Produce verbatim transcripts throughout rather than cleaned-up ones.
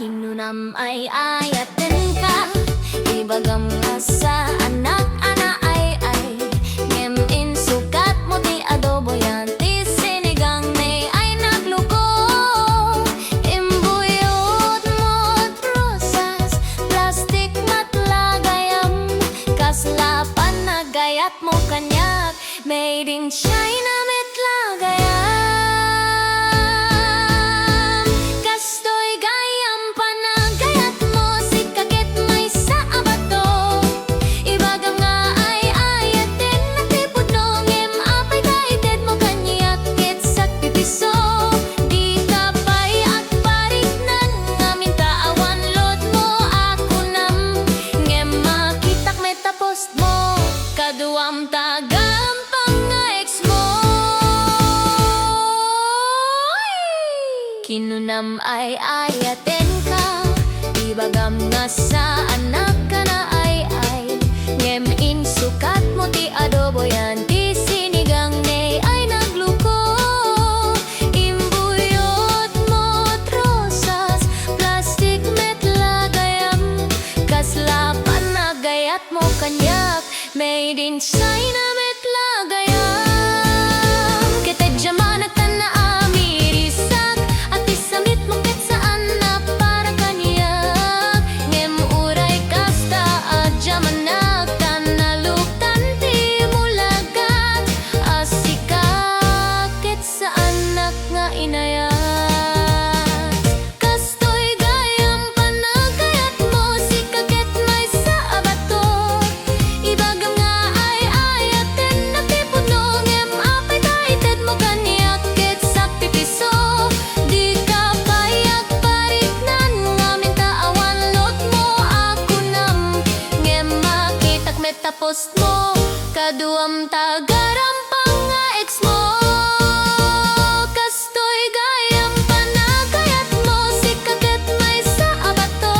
Kinunam ay-ayatenka, ibagam nga saanak a naay-ay, ngem insukatmo ti adobo yan ti sinigang ne ay nagluko. Imbuyotmo ti rosas, plastik met la gayam, kasla panagayatmo kaniak. Made in China met la gayam. Kastoy gayam panagayatmo, sika ket maysa a bato. Ibagam nga ay-ayatennak ti pudno, ngem apay ta itedmo kaniak ket sakpipiso? Dika pay agpariknan ngamin ta awan loadmo a kunam, ngem makitak met a postmo. Kaduam ta garampang nga ex mo. Kinunam ay-ayatenka, ibagam nga saanak a naay-ay, ngem insukatmo ti adobo yan ti sinigang ne ay nagluko. Imbuyotmo ti rosas, plastik met la gayam, kasla panagayatmo kaniak. Made in China met la gayam. Ket adda manak ta naamirisak, a ti samitmo ket saan a para kaniak. Ngem uray kasta, adda manak ta naluktan ti mulagat, a sika ket saanak nga inayas. Kastoy gayam panagayatmo, sika ket maysa a bato. Ibagam nga ay-ayatennak ti pudno, ngem apay ta itedmo kaniak ket sakpipiso? Dika pay agpariknan ngamin ta awan loadmo a kunam, ngem makitak met a postmo. Kaduam ta garampang nga ex mo. Kastoy gayam panagayatmo, sika ket maysa a bato.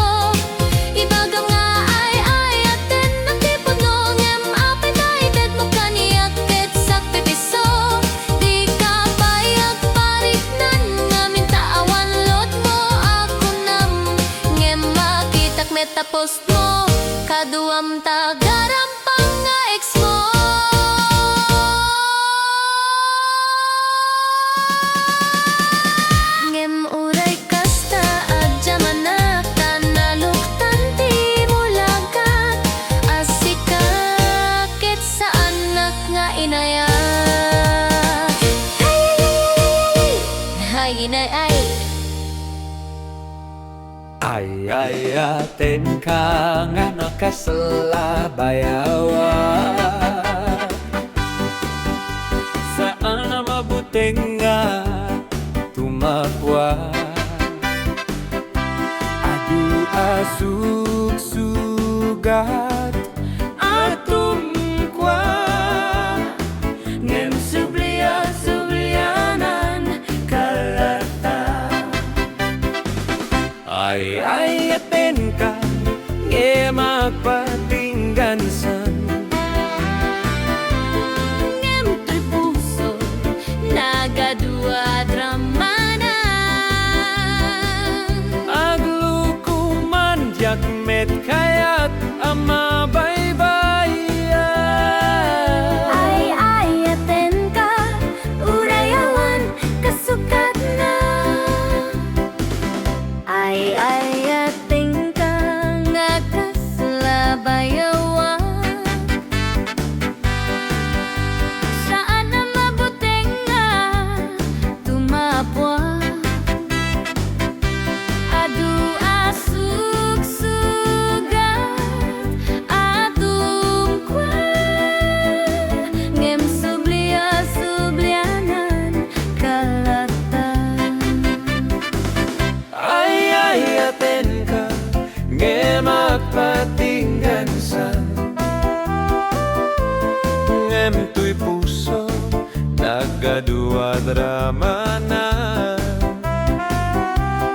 Ibagam nga ay-ayatennak ti pudno, ngem apay ta itedmo kaniak ket sakpipiso? Dika pay agpariknan ngamin ta awan loadmo a kunam, ngem makitak met a postmo. Kaduam ta garam pang nga ex mo. Ngem uray kasta, adda manak ta naluktan ti mulagat, a sika ket saanak nga inayat. Ay, ay, ay, ay, ay, ay. Ay, inay, ay. Ay-ayatenka nga nakasla bayawa. Saan a mabuteng nga tumapwa. Adu a sugsugat a tumkua, ngem subli a sublianan ka latta. Ay-ayatenka, ngem agpatinggansan. Ngem toy puso, nagadu a dramana. Agluko man diak met kayat a mabaybay-an. Ay-ayatenka, uray awan kasukatna. Ay-ayatenka nga kasla bayawa. Saan a mabuteng nga tumapua. Adu a sugsugat a tumkua, ngem subli a sublianan ka latta. Ay-ayatenka, ngem agpatinggansan. Ngem toy puso, nagadu a dramana.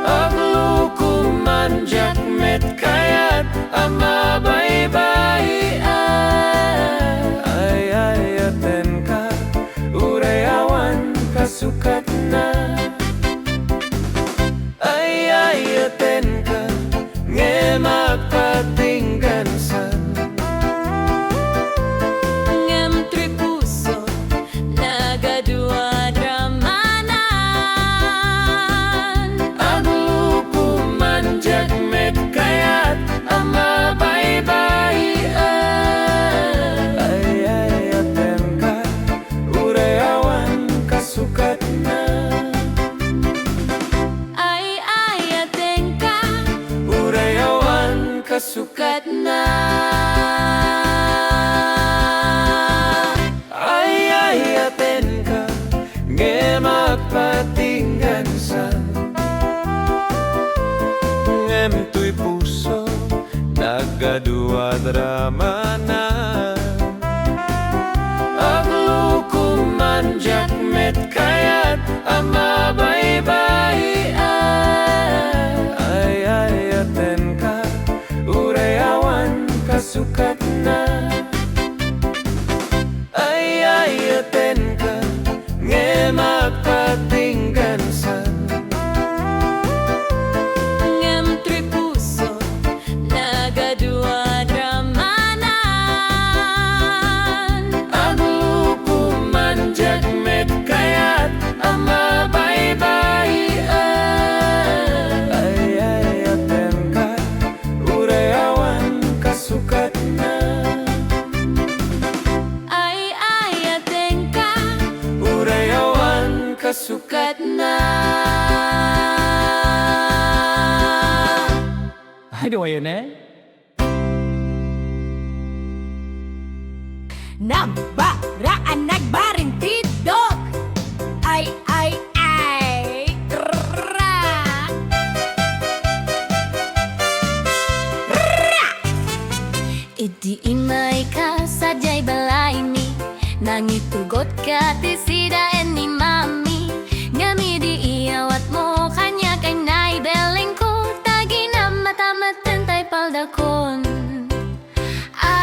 Agluko man diak met kayat a mabaybay-an. Ay-ayatenka, uray awan kasukatna. Ay-ayatenka, Adramana. Agluko man diak met kayat a mabaybaian. Ay-ayatenka, uray awan kasukatna. Ay-ayatenka, ngem agpatinggansan. Ngem tripuso, nagaduadramanan. Agluko man diak met kayat a mabaybaian. Ay-ayatenka, uray awan kasukatna. Ay-ayatenka, uray awan kasukatna. Ay, di wayo ne? Nabaraan, nagbarin ti dok. Ay, ay, ay. Ra! Ra! Idi imayka sadiay balaymi, nangitugotka ti sidaen ni Mami. Ngem idi iyawatmo kaniak ay naibellengko, ta ginammatam metten tay paldakon. Ay,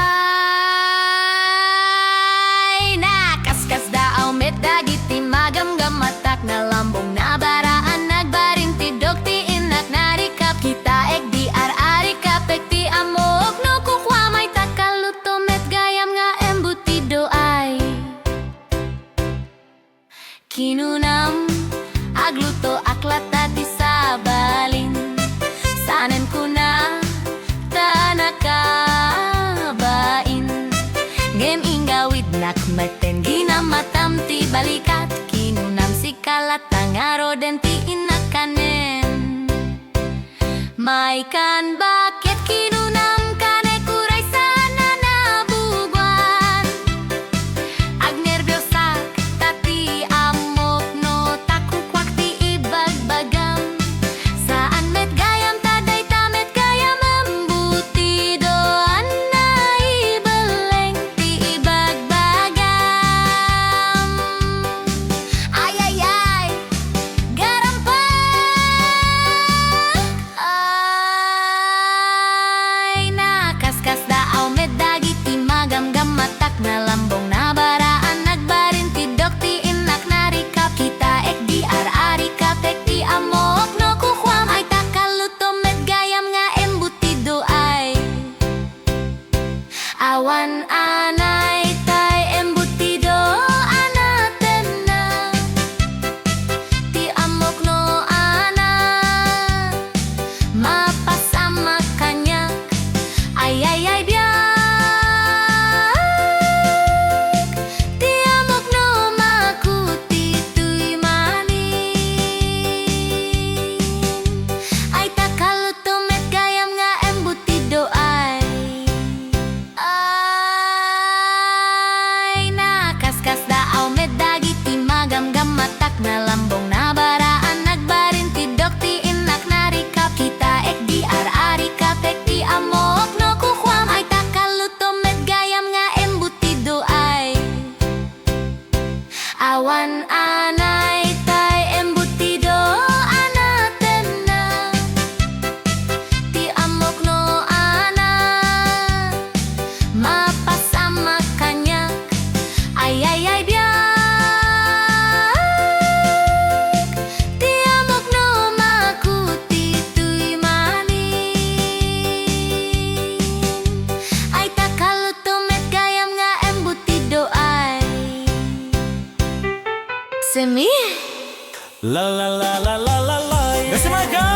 nakaskasdaaw met dagiti magamgammatak, nalambong, nabaraan, nagbarin ti dok ti innak, narikap, kitaek, di ar-arikapek ti ammok, no kukuam ay ta kaluto met gayam nga embutido ay. Kinunam, aglutoak latta ti sabalin. Sanen kuna, ta nakabain. Ngem inggawidnak metten, ginammatam ti balikat. Kinunam, sika latta ngaruden ti innak kanen. Maykan, baket kinunam kanek uray saan a nabuguan? Agnerbiasak ta ti ammok no ta kukuak ti ibagbagam. Saan met gayam ta dayta met gayam embutido a naibelleng ti ibagbagam. Ay, ay, ay! Garampa! Ay, nakaskasdaaw met dagiti magamgammatak, nalambong, nabaraan, nagbarin ti dok ti innak, narikap, kitaek, di ar-arikapek ti ammok, no kukuam ay ta kaluto met gayam nga embutido ay. Awan anay tay embutido a natenna. Ti ammok no ana, mapasamak kaniak. Ay, ay, ay, biag. Ti ammok no makuti toy manin. Ay, ta kaluto met gayam nga embutido ay. Ay, nakaskasdaaw met dagiti magamgammatak, nalambong, nabaraan, nagbarin ti dok ti innak, narikap, kitaek, di ar-arikapek ti ammok, no kukuam ay ta kaluto met gayam nga embutido ay. Awan anay tay embutido a natenna. Ti ammok no ana, mapasamak kaniak. Ay, ay, ay, biag. Ti ammok no makuti toy manin. Ay, ta kaluto met gayam nga embutido ay. Semi. La, la, la, la, la, la, la. Gasamaga!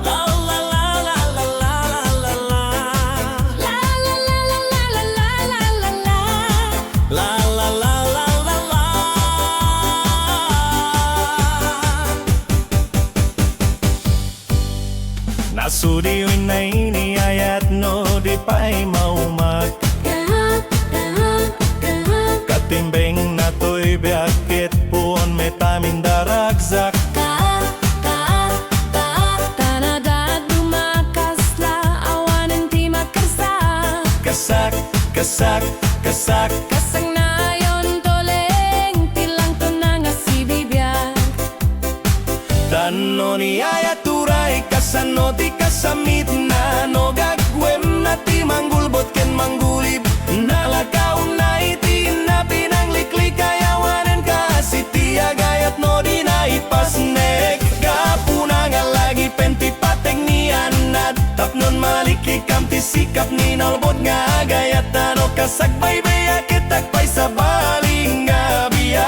La, la, la, la, la, la, la, la, la. La, la, la, la, la, la, la, la, la. La, la, la, la, la, la. Nasudiyo inna ini ayat no di pay maumak. Katimbeng natoy biag ket puon met amin daragsak. Ta, ta, ta, ta nadaduma kasla awanen ti makarsa. Kasak, kasak. Kasagnayon to leng, ti langtona nga sibibiag. Tanno ni ayat uray, kasano ti kasamitna, no gagguemna ti manggulbot ken manggulib. Nalakaw na iti inna pinangliklik, ayawanen ka, sitiagayat no dina ipasnek. Gapuna nga lagipen ti pategnian, tapnon maliklikam ti sikap ni naulbod nga agayat, ta no kasagbaybayak ket agpay sabali nga biag.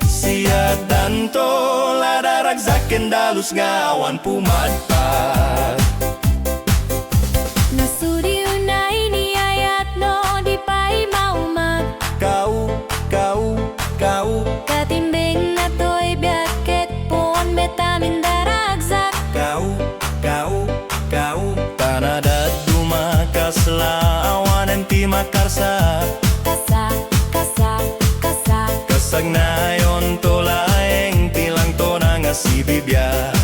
Siadanto la daragsak ken dalus nga awan pumadpad. Nasudi unay ni ayat no di pay maumag. Kau, kau, kau. Katimbeng na toy biag ket puon betamin daragsak. Kau, kau, kau. Panadad dumakas la awanen ti makarsa. Kasa, kasa, kasa. Kasagnayon to laeng ti langtona nga sibibiag.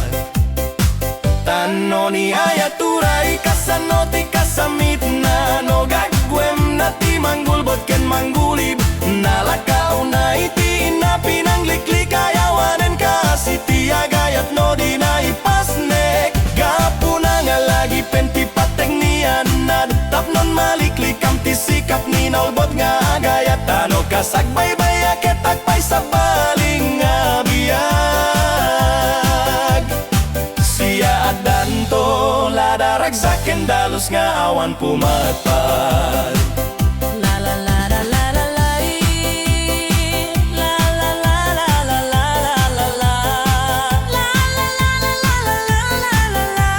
Tanno ni ayat uray, kasano ti kasamitna, no gagguemna ti manggulbot ken manggulib. Nalakaw na iti inna pinangliklik, ayawanen ka, sitiagayat no dina ipasnek. Gapuna nga lagipen ti pategnian, tapnon maliklikam ti sikap ni naulbod nga agayat, ta no kasagbaybayak ket agpay sabali nga biag. Siadanto la daragsak ken dalus nga awan pumadpad. La la la la la la la. La la la la la la la. La la la la la la la la.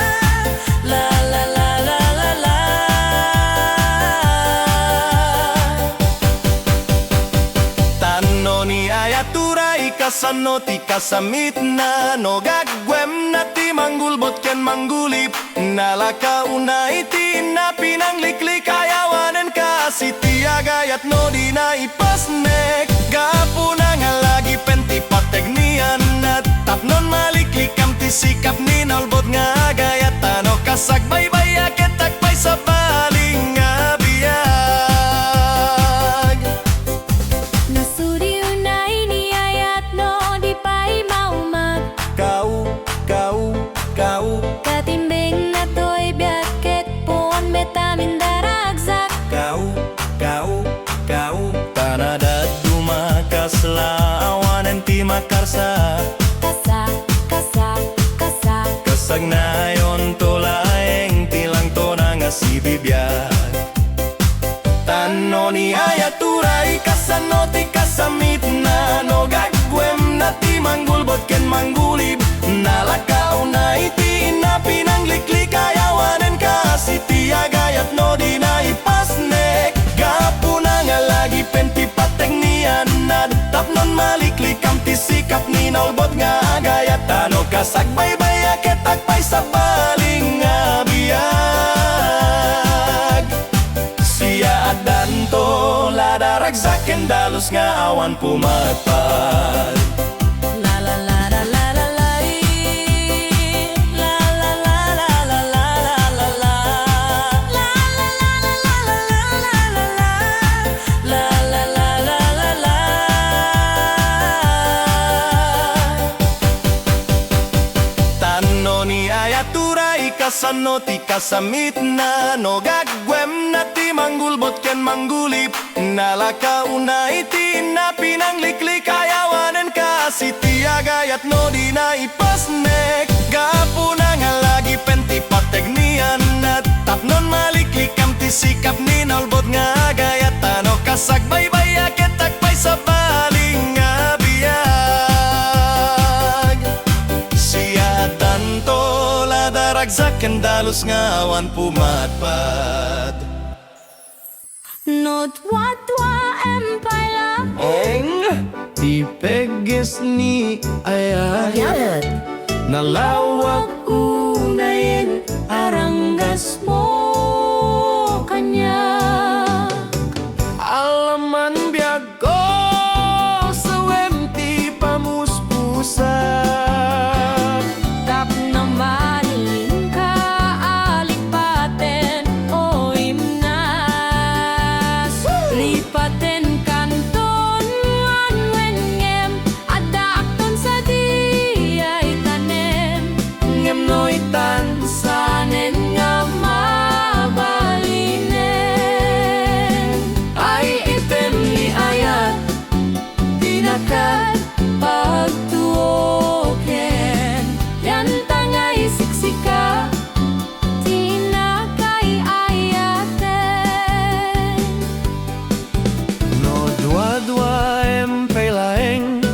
La la la la la la. Tanno ni ayat uray, kasano ti kasamitna, no gagguemna ti manggulbot ken manggulib. Nalakaw na iti inna pinangliklik, ayawanen ka, sitiagayat no dina ipasnek. Gapuna nga lagipen ti pategnian, tapnon maliklikam ti sikap ni naulbod nga agayat, ta no kasagbaybayak ket agpay sabali nga biag. Nasudi unay ni ayat no di pay maumag. Kau, kau, kau. Katimbeng na toy biag ket puon betamin daragsak. Kau, kau, kau. Panadad dumakas la awanen ti makarsa. Kasa, kasa, kasa. Kasagnayon to laeng ti langtona nga sibibiag. Tanno ni ayat uray, kasano ti kasamitna, no gagguemna ti manggulbot ken manggulib. Nalakaw na iti inna pinangliklik, ayawanen ka, sitiagayat no dina ipasnek. Gapuna nga lagipen ti pategnian, tapnon maliklikam ti sikap ni naulbod nga agayat, ta no kasagbaybayak ket agpay sabali nga biag. Siadanto la daragsak ken dalus nga awan pumadpad. La la la la la la la. La la la la la la la. La la la la la la la la. La la la la la la. Tanno ni ayat uray, kasano ti kasamitna, no gagguemna ti manggulbot ken manggulib. Nalakaw na iti inna pinangliklik, ayawanen ka, sitiagayat no dina ipasnek. Gapuna nga lagipen ti pategnian, tapnon maliklikam ti sikap ni naulbod nga agayat, ta no kasagbaybayak ket agpay sabali nga biag. Siadanto la daragsak ken dalus nga awan pumadpad. No tuatua empay la. Eng, ti pegges ni ayat. Ayat. Nalawag unayen aranggasmo kaniak. Alaman biag ko, sawem ti pamuspusak. Tapno malinka a lipaten, o Duaem pay laeng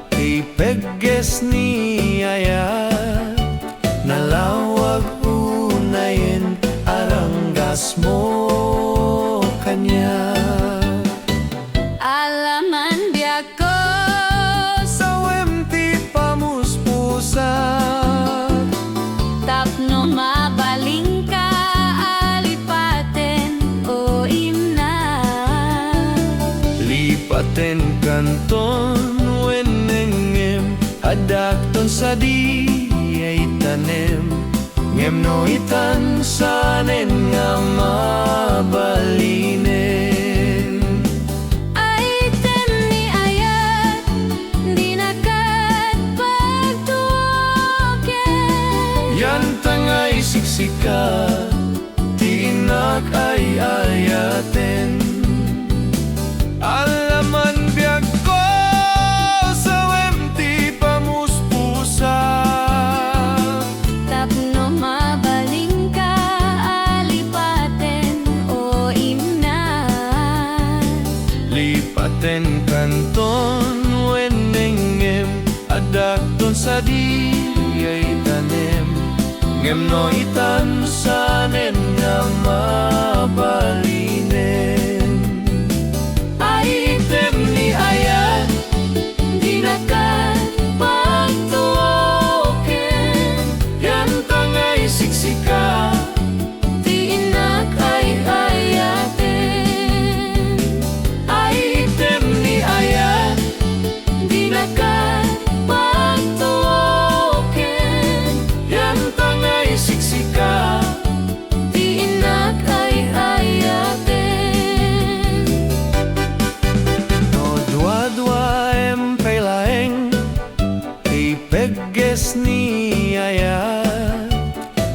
ti pegges ni ayat, nalawag unayen a ranggasmo kaniak. Alaman biagko, sawem ti pamuspusak. Tapno mabalinka a lipaten, o imnak. Lipatenkanton wenno ngem, adakton sadiay tanem. Ngem no itan, saanen nga mabalinen. Ay item ni ayat, dinakad pagtuoken. Yantangay siksika, ti innak ay ayaten. Alaman biagko, sawem ti pamuspusak. Tapno mabalinka a lipaten, o imnak. Lipatenkanton wenno ngem, adakton sadiay tanem. Ngem no itan, saanen nga mabalinen. Ay item ni ayat, dinakad pagtuoken. Yantangay siksika, ti innak ay ayaten. Ay item ni ayat, dinakad pagtuoken. Yantangay siksika, ti innak ay ayaten. No duaduaem pay laeng ti pegges ni ayat,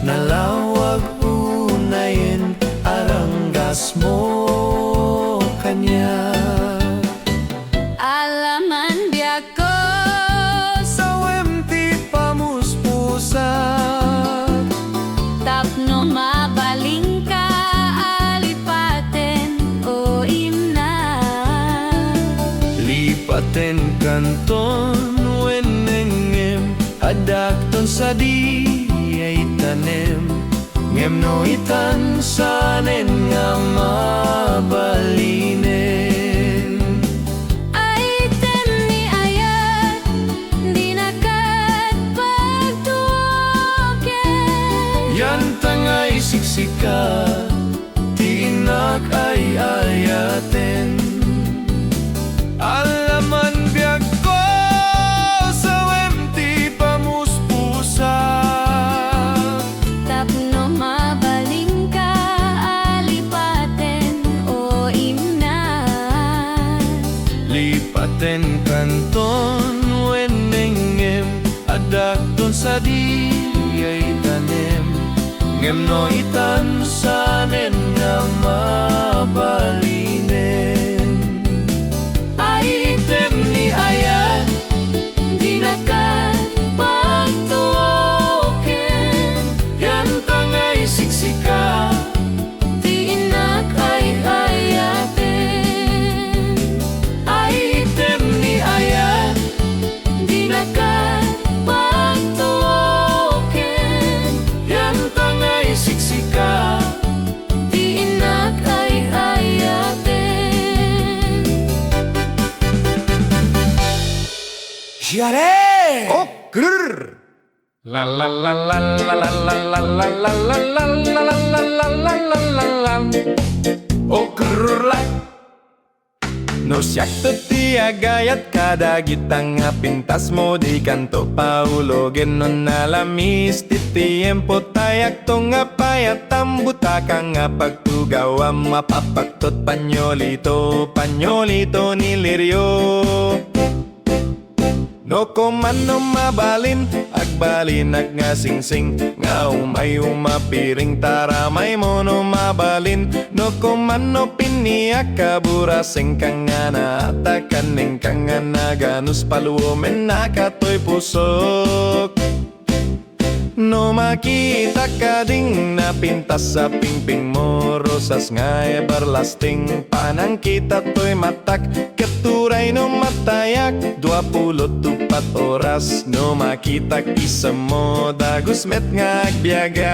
nalawag unayen a ranggasmo kaniak. Alaman biagko, sawem ti pamuspusak. Tapno mabalinka a lipaten, o imnak. Lipatenkanton wenno ngem, adakton sadiay tanem. Ngem no itan, saanen nga mabalinen. Ay item ni ayat, dinakad pagtuoken. Yantangay siksika, ti innak ay ayaten. Alaman biagko, sawem ti pamuspusak. Tapno mabalinka a lipaten, o imnak. Lipatenkanton wenno ngem, adakton sadiay tanem. Ngem no itan, saanen nga mabalinen. Ay item ni ayat, dinakad pagtuoken. Yantangay siksika, ti innak ay ayaten. Ay item ni ayat, dinakad pagtuoken. Yantangay siksika, ti innak ay ayaten. Siare! Oh, grrr! No siakto ti agayat kadagita nga pintasmo, dikanto paulogen no nalamis ti tiempo, ta yakto nga payat, tambutaka nga pagtugawam, mapapaktot panyolito, panyolito ni Lirio. No kuman no mabalin, agbalinak nga singsing, nga umay umapiring, taramay mo no mabalin. No kuman no piniak, kaburaseng ka nga naatakan, neng ka nga naganus, paluomen nakatoy pusok. No makitak kading napintas a pingpingmo, rosas nga everlasting, panangkitak toy matak, ket uray no matayak, dua pulu't uppat oras, no makitak isemmo, dagus met nga agbiagak.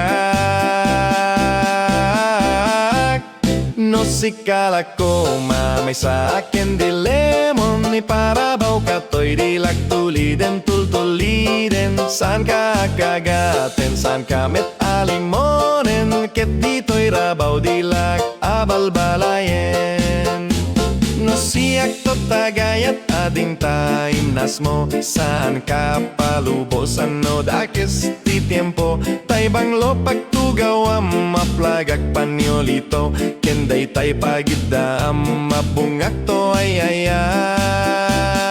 No sika la koma, maysa a candy lemon, iparabawka toy dilak, tuliden, tultuliden, saanka a kagaten, saanka met a limonen, ket ditoy rabaw dilak a balbalayen. No siak to tagayat, ading ta imnasmo, saanka palubosan no dakes ti tiempo, tay banglo pagtugawam, maplagak panyolito, ken daytay pagiddaam, mabungak to ay ayat.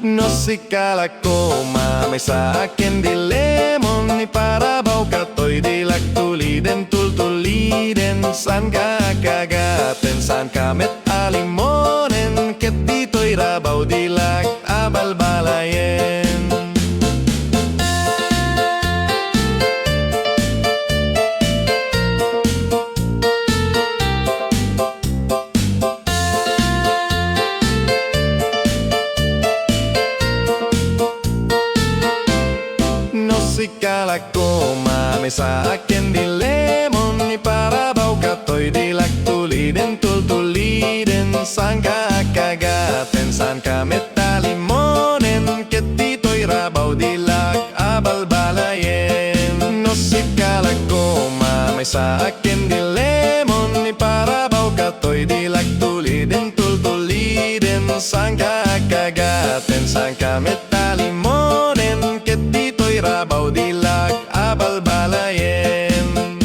No sika la koma, maysa a candy lemon, iparabawka toy dilak, tuliden, tultuliden, saanka a kagaten, saanka met a limonen, ket ditoy rabaw dilak a balbalayen. No sika la koma, maysa a candy lemon, iparabawka toy dilak, tuliden, tultuliden, saanka a kagaten, saanka met a limonen, ket ditoy rabaw dilak a balbalayen. No sika la koma, maysa a candy lemon, iparabawka toy dilak, tuliden, tultuliden, saanka a kagaten, saanka met a limonen, ket ditoy rabaw dilak a balbalayen.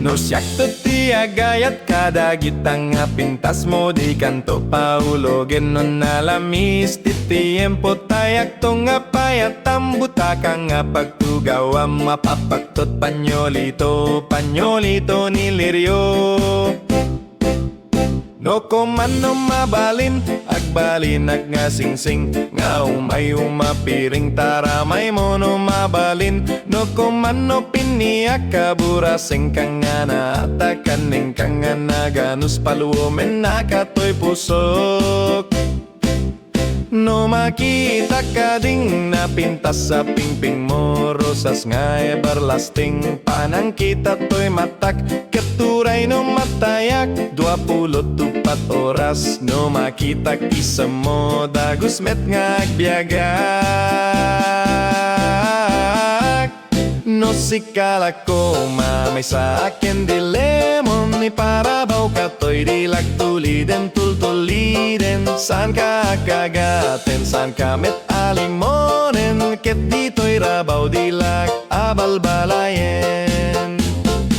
No siak to ti agayat kadagita nga pintasmo, dikanto paulogen no nalamis ti tiempo, tayakto nga payatam, butaka nga pagtugawam, mapapaktot panyolito, panyolito ni lirio. No koma no mabalin, agbalinak nga singsing, nga umay umapiring, taramay mo no mabalin. No koma no piniak, kaburasengka nga naatakan, nengka nga naganus, paluomennaka toy pusok. No makitak kading napintas a pingpingmo, rosas nga everlasting, panangkitak toy matak, ket uray no matayak, dua pulu't uppat oras, no makitak isemmo, dagus met nga agbiagak. No sika la koma, maysa a candy lemon, iparabawka toy dilak, tuliden, tultuliden, saanka a kagaten, saanka met a limonen, ket ditoy rabaw dilak a balbalayen.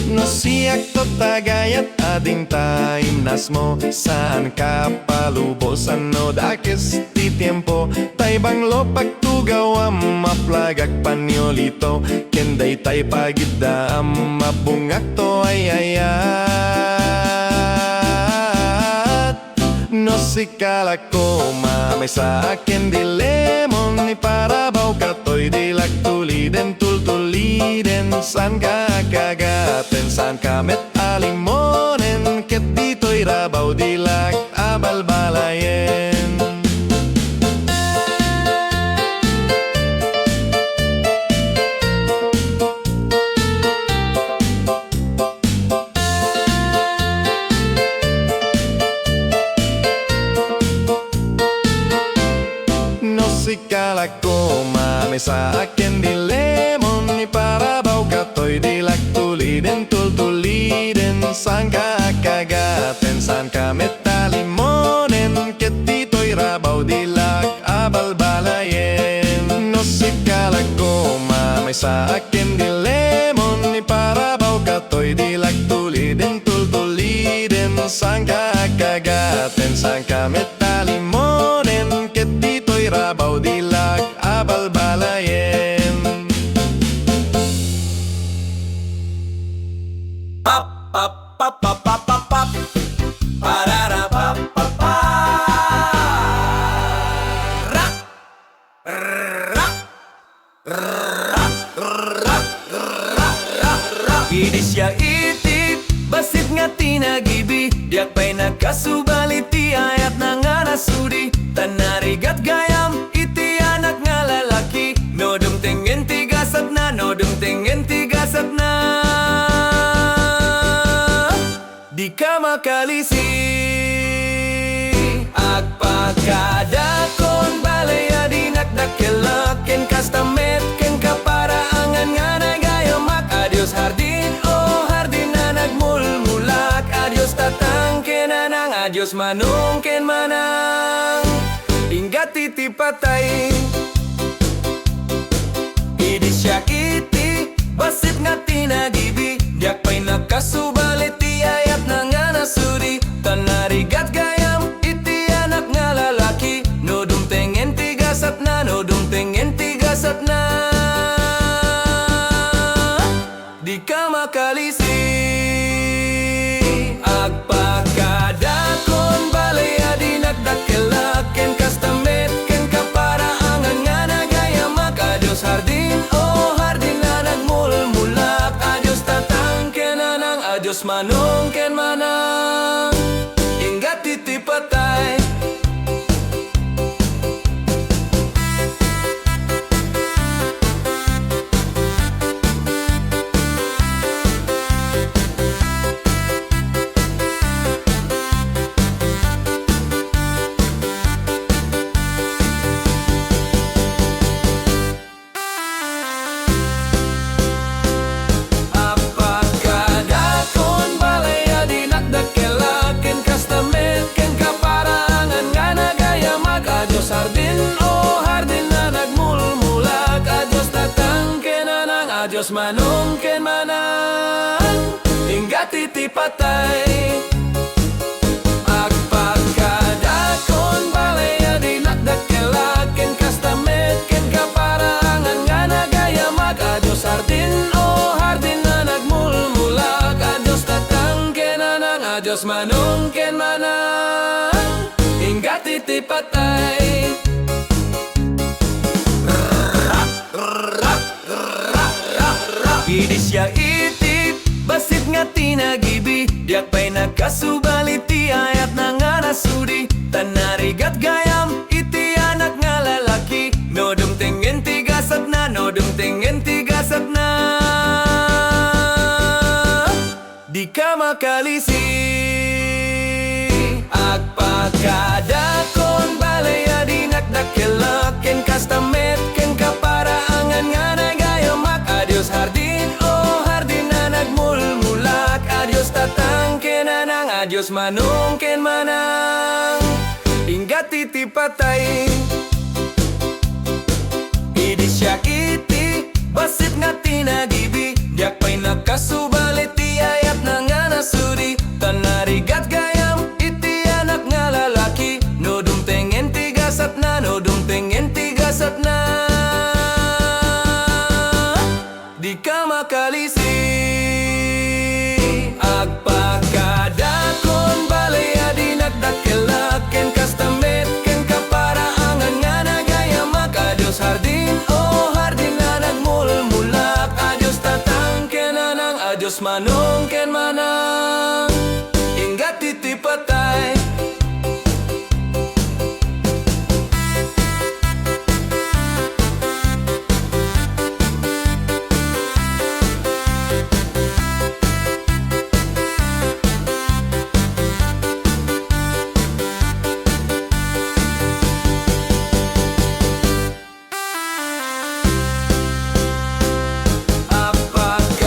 No siak to tagayat, ading ta imnasmo, saanka palubosan no dakes ti tiempo, tay banglo pagtugawam, maplagak panyolito, ken daytay pagiddaam, mabungak to ay ayat. No sika la koma, maysa a candy lemon, iparabawka toy dilak, tuliden, tultuliden, saanka a kagaten, saanka met a limonen, ket ditoy rabaw dilak a balbalayen. No sika la koma, maysa a candy lemon, iparabawka toy dilak, tuliden, tultuliden, saanka a kagaten, saanka met a limonen, ket ditoy rabaw dilak a balbalayen. No sika la koma, maysa a candy lemon, iparabawka toy dilak, tuliden, tultuliden, saanka a kagaten, saanka met a limonen, ket ditoy rabaw dilak a balbalayen. Pap, pap, pap, pap, pap, pap, pap. Parara, pap, pap, pap. Rak, rak, rak. Kasubali ti ayatna nga nasudi, ta narigat gayam iti anak nga lalaki. No dumtengen ti gasatna, no dumtengen ti gasatna, dika makalisi. Agpakadakon balay a dinakdakkelak, ken kasta met ken kaparaangan nga nagayamak. Adios hardin, o hardin a nagmulmulak. Adios tatang ken nanang, adios manong ken manang. Inggati ti patay. Idi siak iti bassit nga tinagibi, diak pay nakasubali ti ayatna nga nasudi, ta narigat gayam iti anak nga lalaki. No dumtengen ti gasatna, no dumtengen ti gasatna, dika makalisi. Agpakadakon balay a dinakdakkelak, ken kasta met ken kaparaangan nga nagayamak. Adios hardin, o hardin a nagmulmulak. Adios tatang ken nanang, adios manong ken manang. Inggati ti patay. Agpakadakon balay a dinakdakkelak, ken kasta met ken kaparaangan nga nagayamak. Adios hardin, o hardin a nagmulmulak. Adios tatang ken nanang, adios manong ken manang. Inggati ti patay. Agpakadakon balay a dinakdakkelak, ken kasta met ken kaparaangan nga nagayamak. Adios hardin, o hardin a nagmulmulak. Adios tatang ken nanang, adios manong ken manang. Inggati ti patay. Idi siak iti bassit nga tinagibi, diak pay nakasubali ti ayatna nga nasudi, ta narigat gayam iti anak nga lalaki. No dumtengen ti gasatna, no dumtengen ti gasatna, dika makalisi. Agpakadakon balay a dinakdakkelak, ken kasta met ken kaparaangan nga nagayamak. Adios hardin, o hardin a nagmulmulak. Adios tatang ken nanang, adios manong ken manang. Inggati ti patay. Idi siak iti bassit nga tinagibi, diak pay nakasubali ti ayatna nga nasudi, ta narigat gayam iti anak nga lalaki. No dumtengen ti gasatna, no dumtengen ti gasatna, dika makalisi. Agpakadakon balay a dinakdakkelak, ken kasta met ken kaparaangan nga nagayamak. Adios hardin, o hardin a nagmulmulak. Adios tatang ken nanang, adios manong ken manang. Inggati ti patay.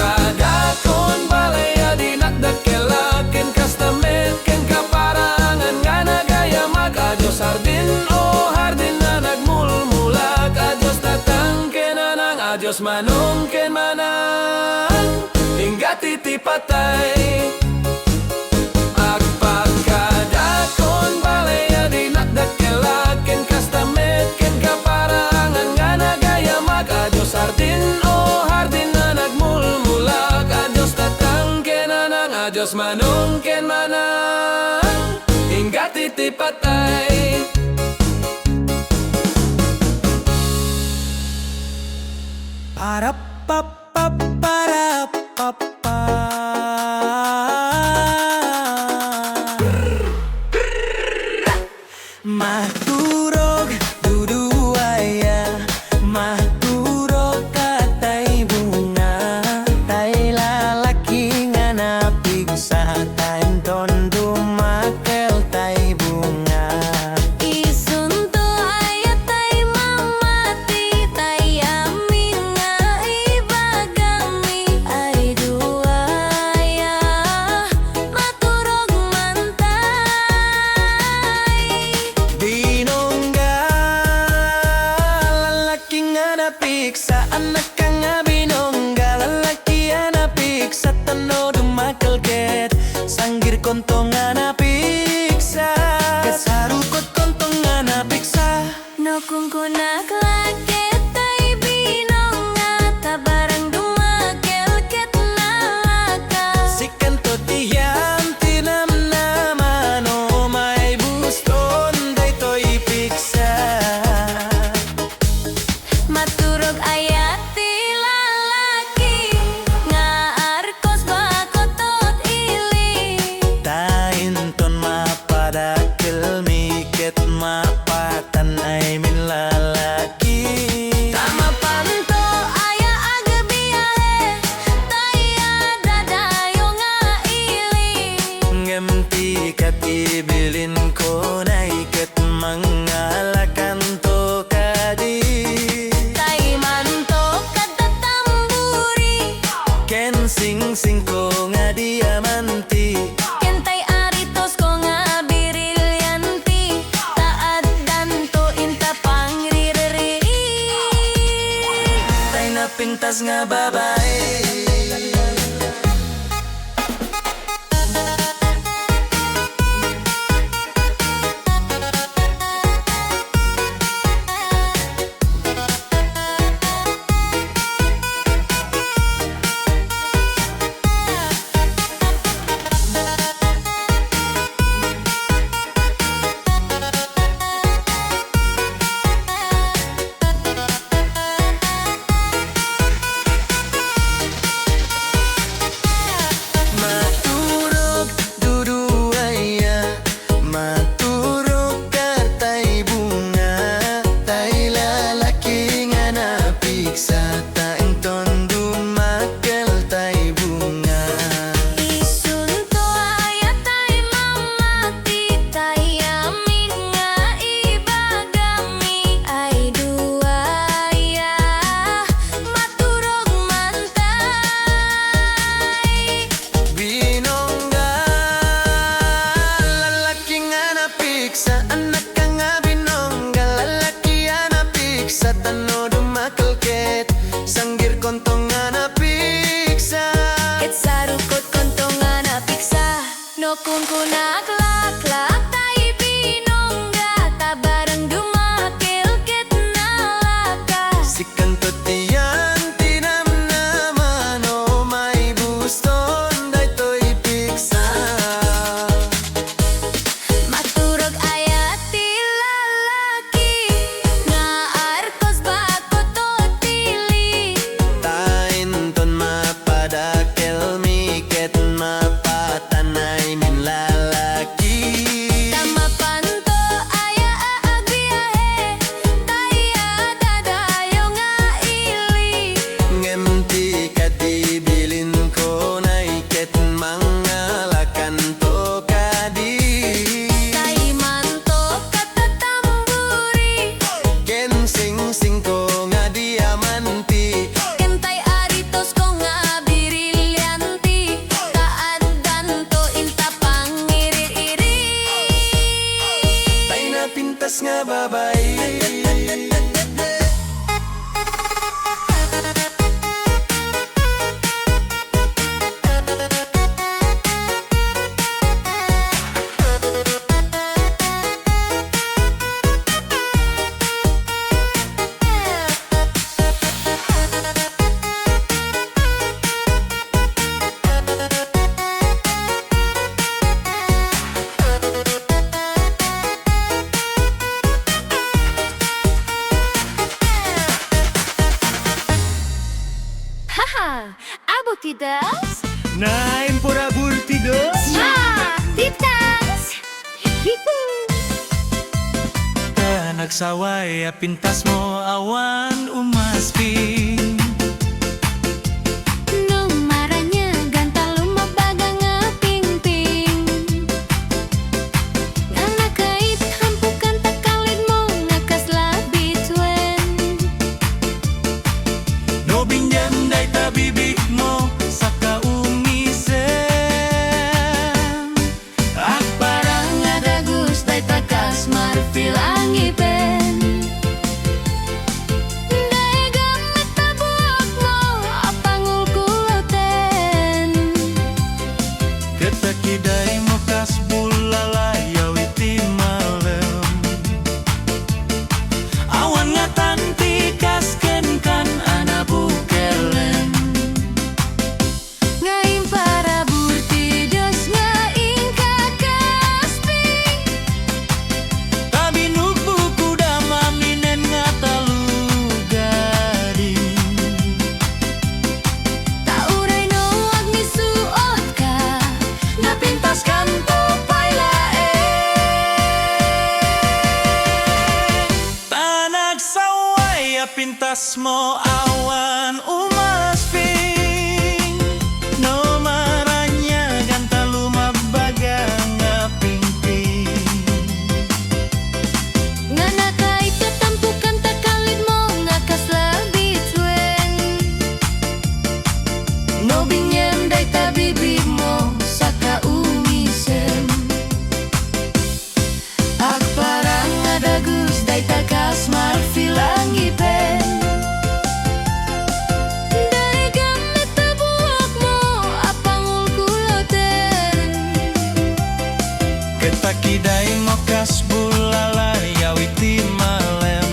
Agpakadakon balay a dinakdakkelak, ken kasta met ken kaparaangan nga nagayamak. Adios hardin, o hardin a nagmulmulak. Adios tatang ken nanang, adios manong ken manang. Inggati ti patay. Agpakadakon balay a dinakdakkelak, ken kasta met ken kaparaangan nga nagayamak. Adios hardin, o hardin a nagmulmulak. Adios tatang ken nanang, adios manong ken manang. Inggati ti patay. Parapap Paparapapa. Dakkelmi ket mapatanaymin lalaki. Ta mapanto aya agbiahe, ta aya dadayo nga ili. Ngem ti ket ibilinko nay ket mangngalakanto kadi. Tay manto kadta tamburi. Ken singsingko nga diamanti. Ken tay aritosko nga birillianti, ta addanto inta pangrirri. Tay napintas nga babai. Maturog duduaya, maturog ka tay bunga, tay lalaki nga napigsa, ta inton dumakkel tay bunga. Isunto aya tay mamati, tay amin nga ibagami ay duaya, maturog man tay. Binongga, lalaki nga napigsa, annakka nga binongga, lalaki a napigsa, ta no dumakkel ket sanggirkonto nga napigsa. Ket sarukotkonto nga napigsa. No kunkunak laklak tay binongga, ta bareng dumakkel ket nalakas. Sikanto ti yan ti namnama no maibuston daytoy pigsa. Maturog aya ti lalaki nga arkos bako to tili. Ta inton mapadakkelmi ket mapatanaymin lalaki. Ta mapanto aya a agbiahe, tay adadayo nga ili. Ngem ti kadibilinko nay ket mangngalakanto kadi. Tay manto kadta tamburi. Ken singsingko nga diamanti. Ken tay aritosko nga birillianti. Ta addanto inta pangiri-iri. Tay napintas nga babai. Haha! Abo ti das? Naimpurabur ti das? Ah! Ti das! Hihihi! Ta nagsaway a pintasmo awan umasping. No maraniagan ta lumabag nga pingping. Nga nakaithampukan ta kalidmo nga kasla bituen. No bindiam dayta bibigmo, saka umisem. Agparang a dagus dayta kas marfil a ngipen. Dayta met Pintasmo awan umasping, no maraniagan ta lumabbaga nga pingping. Nga nakaitatampokan ta kalidmo nga kasla bituen. No biniem dayta bibigmo, saka umisem. Agparang a dagus dayta kas marfil a ngipen. Daigam met ta buokmo a pangulkuloten. Ket ta kidaymo kas bulala yaw iti malem.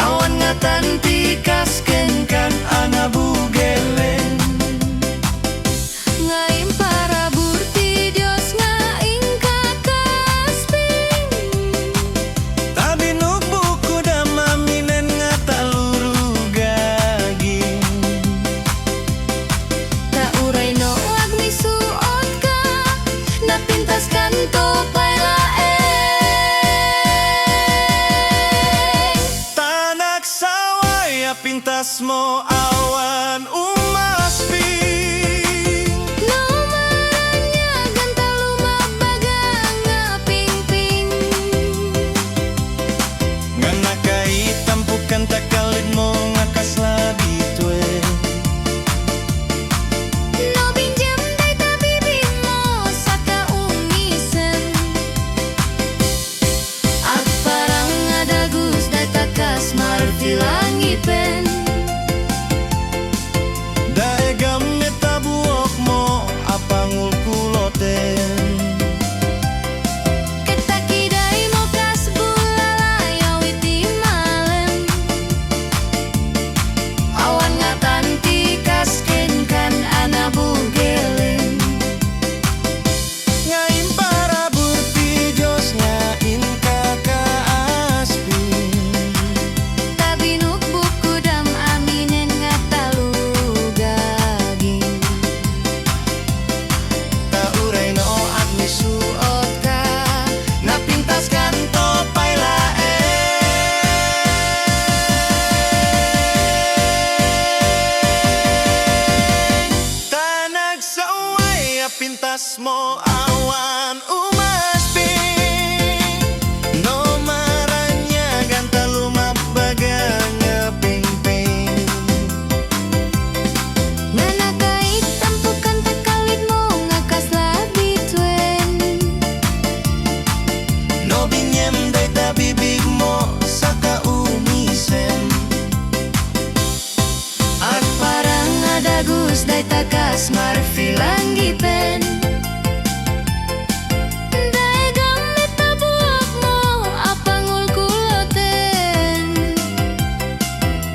Awan ngatan ti kas kenkan a nabugelen. Nga imparabur ti Dios nga inka kasping. Ta binukbukkodam aminen nga talurugaging. Ta uray no agmisuotka, napintaskanto pay laeng. Ta nagsaway a pintasmo awan umasping. No maraniagan ta lumabbaga nga pingping. Nga nakaitampok kanta kalidmo nga kasla bituen. No biniem dayta bibigmo, saka umisem. Agparang a dagus dayta kas marfil a ngipen. Daigam met ta buokmo a pangulkuloten. Ket ta kidaymo kas bulala yaw iti malem. Awan ngatan ti kas kenkan a nabugelen. Nga imparabur ti Dios nga inka kasping. Ta binukbukkodam aminen nga talurugaging. Ta uray no agmisuotka, napintaskanto pay laeng. Ta nagsaway a pintasmo awan umasping. No maraniagan ta lumabbaga nga pingping. Nga nakaitampok kanta kalidmo nga kasla bituen. No biniem dayta bibigmo, saka umisem. Agparang a dagus dayta kas marfil a ngipen. Daigam met ta buokmo a pangulkuloten.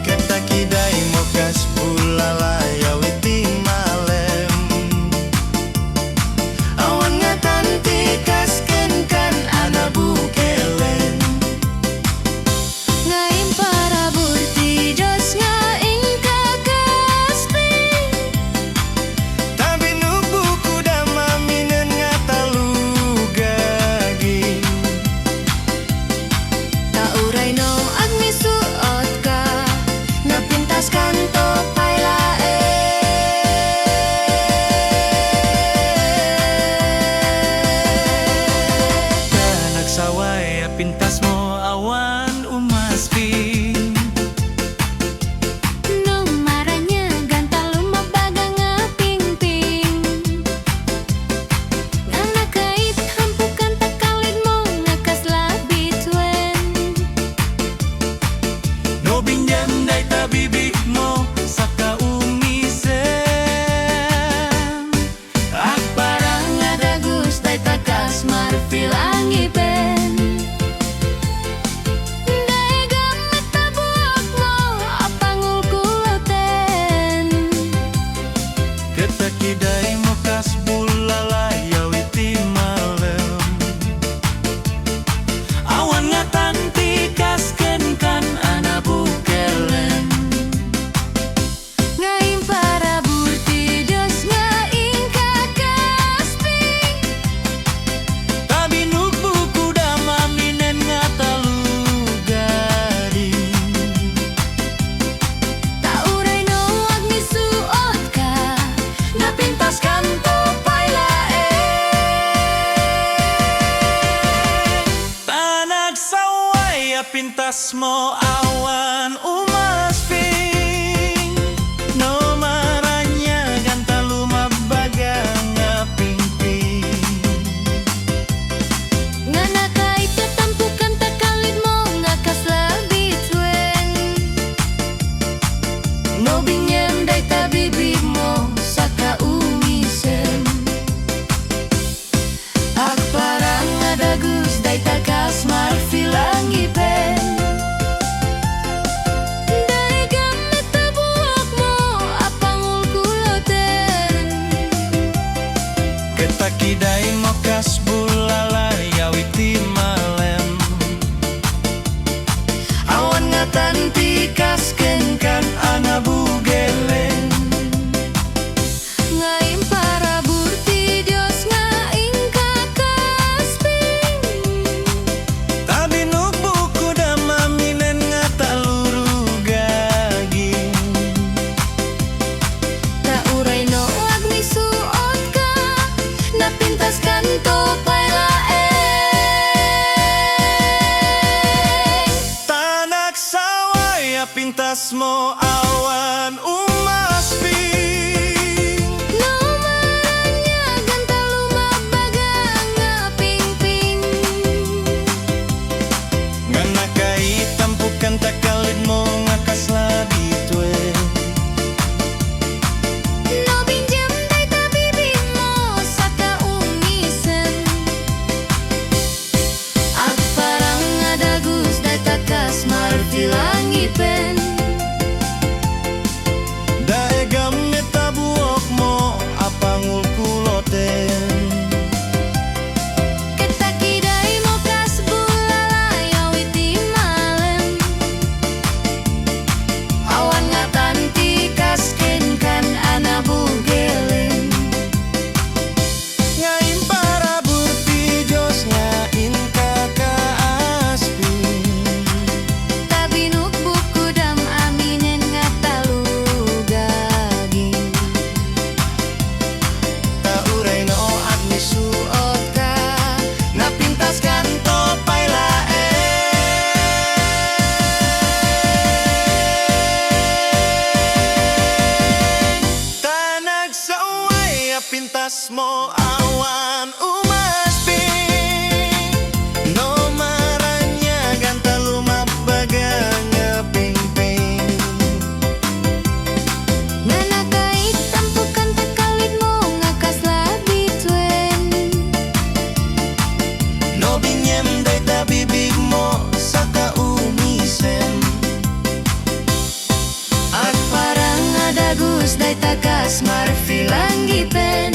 Ket ta kidaymo kas bulala yaw iti malem. Awan ngatan ti kas kenkan a nabugelen. Nga imparabur ti Dios nga inka kasping. Ta binukbukkodam aminen nga talurugaging. Ta uray no agmisuotka, napintaskanto pay laeng. Ta nagsaway a pintasmo awan umasping. No maraniagan ta lumabbaga nga pingping. Nga nakaitampok kanta kalidmo nga kasla bituen. No biniem dayta bibigmo, saka umisem. Agparang a dagus dayta kas marfil a ngipen. Pintasmo awan umasping, no maraniagan ta lumabbaga nga pingping. Nga nakaitatampukan ta kallidmo nga kasla bituen. No biniem dayta bibigmo, saka umisen. Agparang a dagus dayta kas marfil a ngipen. Daigam met ta buokmo a pangulkuloten. Ket ta kidaymo kas bulala yaw iti malem. Awan ngatan ti kas kenkan a nabugelen. Nga imparabur ti Dios nga inka kaasping. Ta binukbukkodam aminen nga talurugagin. Ta uray no agmisuotka, napintaskanto pay laeng. Ta nagsaway a pintasmo awan umasping. No maraniagan ta lumabbaga nga pingping. Nga nakaitampok kanta kallidmo nga kasla bituen. No biniem dayta bibigmo, saka umisen. Agparang a dagus dayta kas marfil a ngipen. Daigam met ta buokmo a pangulkuloten. Ket ta kidaymo kas bulala yaw iti malem. Awan ngatan ti kas kenkan a nabugelen. Nga imparabur ti Dios nga inka kaasping. Ta binukbukkodam aminen nga talurugagin. Ta uray no agmisuotka, napintaskanto pay laeng. Ta nagsaway a pintasmo awan umasping. No maraniagan ta lumabbaga nga pingping. Nga nakaitampok kanta kallidmo nga kasla bituen. No biniem dayta bibigmo, saka umisen. Agparang a dagus dayta kas marfil a ngipen.